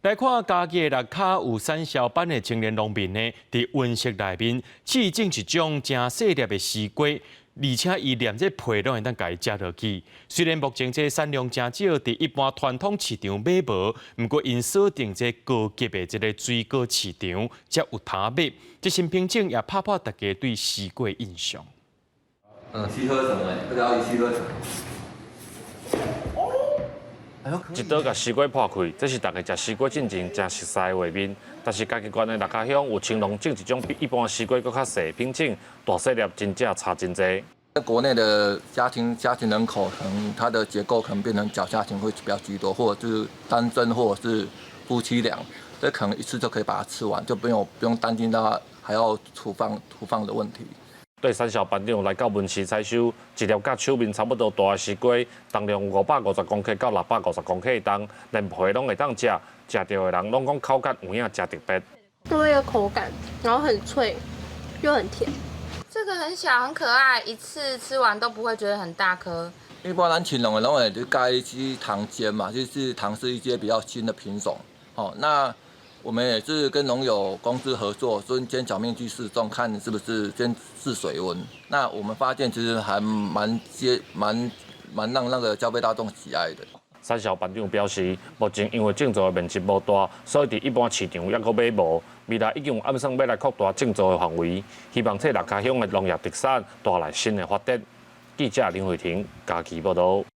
來看嘉義的剌跤有產銷版的青年農民呢，佇溫室內面試種一種誠細粒的絲瓜，而且伊連這皮攏會當共伊食落去。雖然目前這產量誠少，佇一般傳統市場買無，毋過𪜶鎖定這高級的這个水果市場，才有通賣。這新品種也拍破大家對絲瓜的印象。嗯，氣喝什麼？這個要一氣呵成。一刀共絲瓜破開，這是大家食絲瓜進前誠熟悉的畫面。但是嘉義縣的剌跤鄉有青農種一種比一般絲瓜閣較細的品種，大細粒真正差真濟。國內的家庭人口可能它的結構可能變成小家庭會比較居多，或者是單身，或者是夫妻倆，這可能一次就可以把它吃完，就不用擔心到還要儲放的問題。對產銷班長來到門市採收，一粒佮手面差不多大的絲瓜，重量550公克到650公克重，連皮攏會當食，食著的人攏講口感有影誠特別。對個口感，然後很脆，又很甜。這個很小很可愛，一次吃完都不會覺得很大顆。一般咱青農的攏會就改去糖煎嘛，就是糖是一些比較新的品種。好，那我們也是跟農友公司合作，先小面積試種，看是不是先試水溫。那我們發現其實還蠻接蠻蠻讓那個消費大眾喜愛的。產銷班長表示，目前因為種植的面積無大，所以佇一般市場猶閣買無。未來已經有暗算欲來擴大種植的範圍，希望替剌跤鄉的農業特產帶來新的發展。記者林慧婷嘉義報導。